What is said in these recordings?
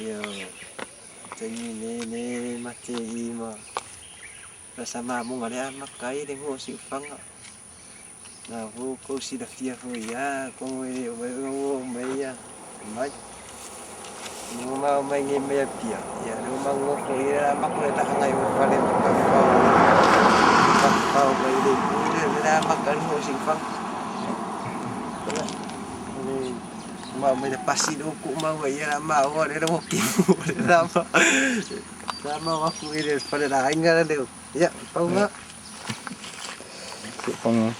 Ia taimi ne ne mate i ma la sa mamoga lea amata ai le go'o siufaga na ua tou silafia foi ia atonu e le o mai ona ua oo mai ia mai ua ma omai nei mai Apia ia lea ua ma nonofo ia le a matou le laaga i o i fale ma tafafao tafafao mai le itu lea lea le amata ai le go'o siufaga. Ia ma mai le pasi lea ua tuumau ai ia le a maoa lea ua timu lea la ma o atu i le falelaaiga lea ia pau lena. Siufaga.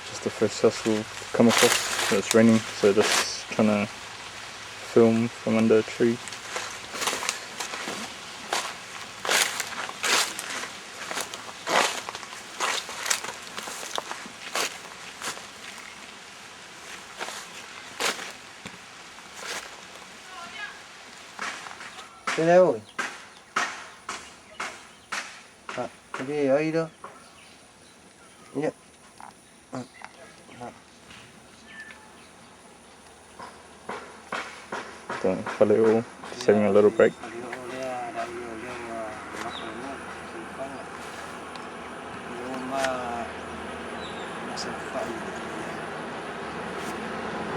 Just the first house we've come across. It's raining, so just trying to film from under a tree. Te leo oi. Ha, te ai đó. Ia. Ha. The Faleo just having a little break. Faleo lea la ia o lea ua matou no siufaga. Lea ma ma saofai ia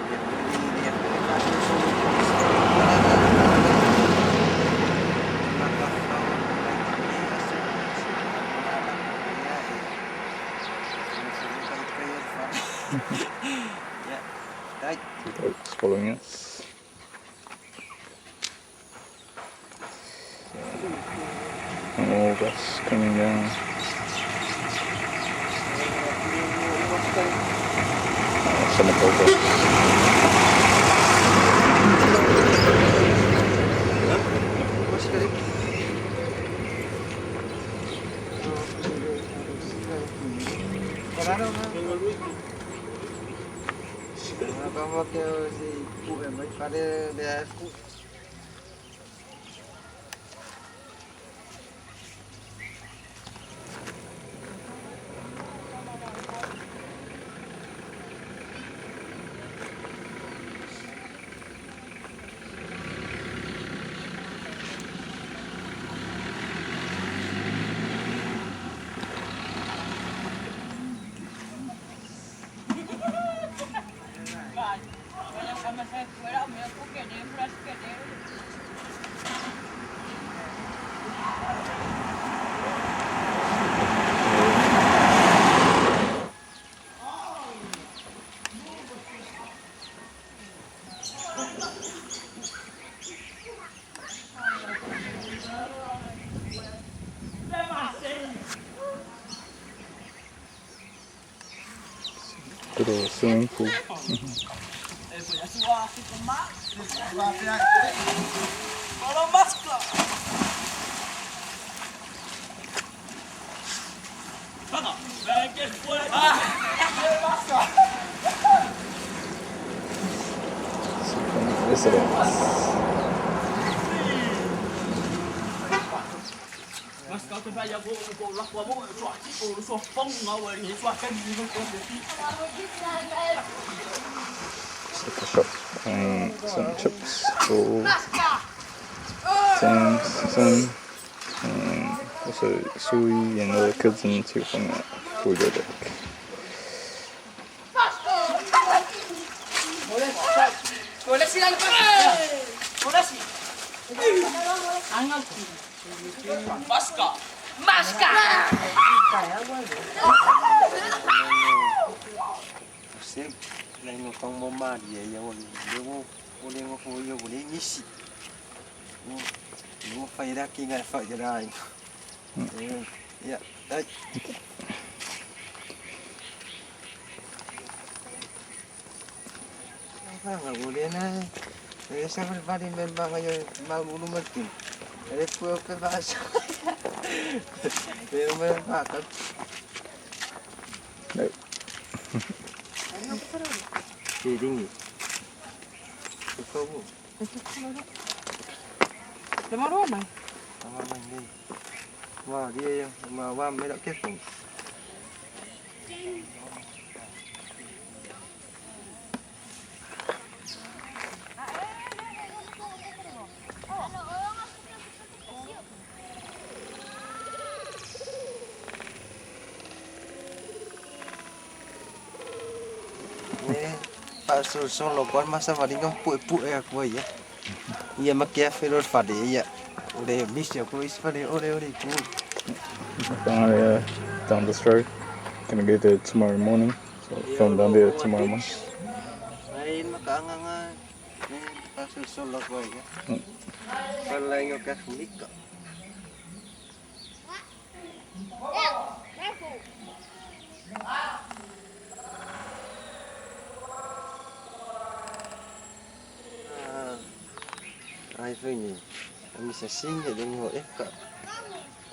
le le le faasolosolo Two goats following us. And all of us coming down. Some of us. Little swimming pool. Siufaga residence. Just at the shop buying some chips for Sam's son and also Sui and other kids in Siufaga before we go back. Se lengo kong mo ma dia ya o le wo o le ngo fo yo o le ngisi. O ngo fai ra ki ngai fa ja rai. Ya, dai. Nga o le na. E sa fa va di memba nga yo ma ulu ma tin. E pu pe va sa. E o me va ka. No. Te ringi. E ko bu. Te marua mai. Ama mai nei. Ma dia ma wa me da ke fong. Faasolosolo ko ma savaliga ma pu'epu'e aku ai ia. Ia ma ke afe lo le fale ia. O le misi o ko isi fale ole ole ku. Finally down this road. Gonna go there tomorrow morning. So I'll film down there tomorrow morning. Ai makaanga nga faasolosolo ko ai ia. Fale o ka funika. Ai foi ni. Misa singe dengo eka.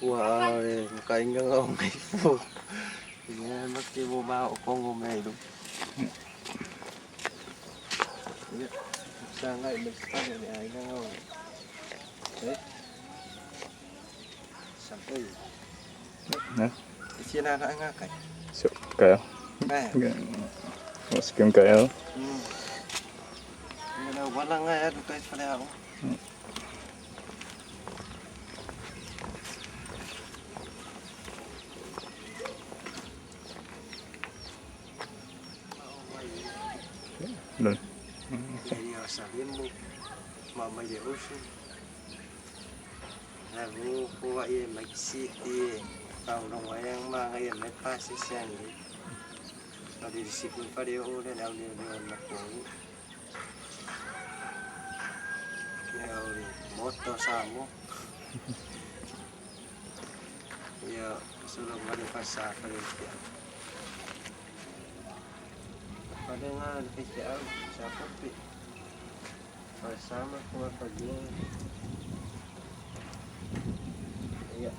Kua le makainga ngau mai fu. Ia make mo ma o kongo me lu. Ia. Sanga i me spane le ai ngau. Eh. Sampai. Yeah. Isi na na nga kai. So kaya. Kai. What's going kaya? Ia na wala nga ya kai fale au. No. Ia sabemos mama de usu. Na vu ko ai mai city pau no wayang ma ngai mai pasi siang ni. Pa di disiplin pa di o le na le le na ko. Ya o moto samo. Ya sulo mari pasa pa di. Pada nga pe au sa kopi. Sama ko pag Iya.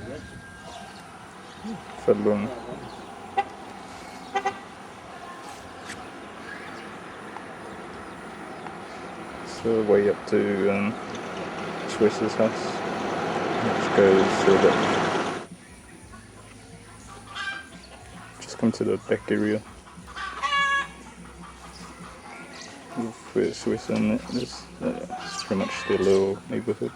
Iya. Fadlung. So way up to Swiss's house, which goes through the. Just come to the back area where Swiss and it is. It's pretty much their little neighborhood.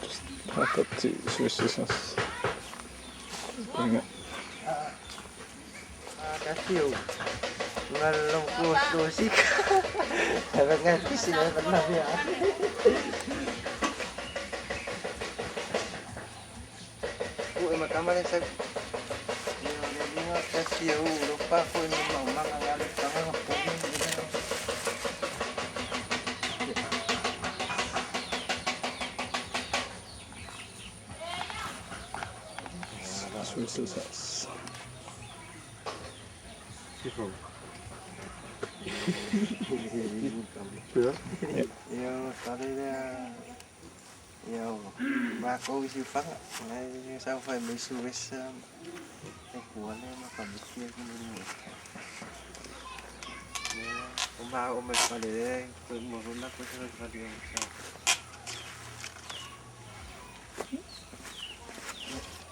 Just park up to Swiss's house. Bring it. Kasih. Ngalong ko sosik. Dapat ngerti sih pernah ya. Ku emang kamar sa Kasih lupa ko yung mga mga mga Swiss's house. Yo, tadi dia yo, ma ko isi fang, ngai sao phải mấy su wes cái của lên mà còn bị kia cũng đi. Ông ba ông mày vào để tôi một hôm nắp tôi sẽ vào đường sao.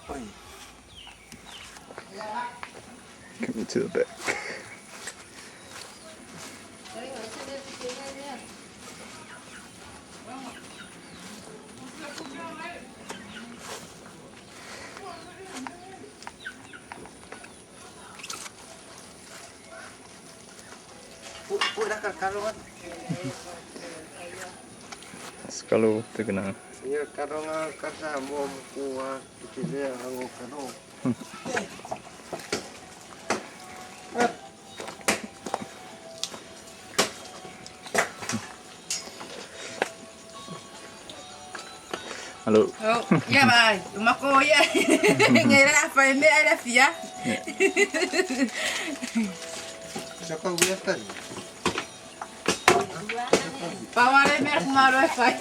Ôi. Coming to the back. Skalo tegana. Ya karonga kasa mo kuwa kikile ang karo. Hello. Oh, ya ba, mako ya. Ngai la fa me ala fia. Saka wiatan. Pa wale me kumaro fa.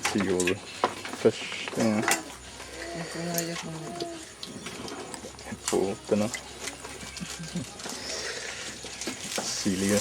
See all the fish there for dinner. Silia.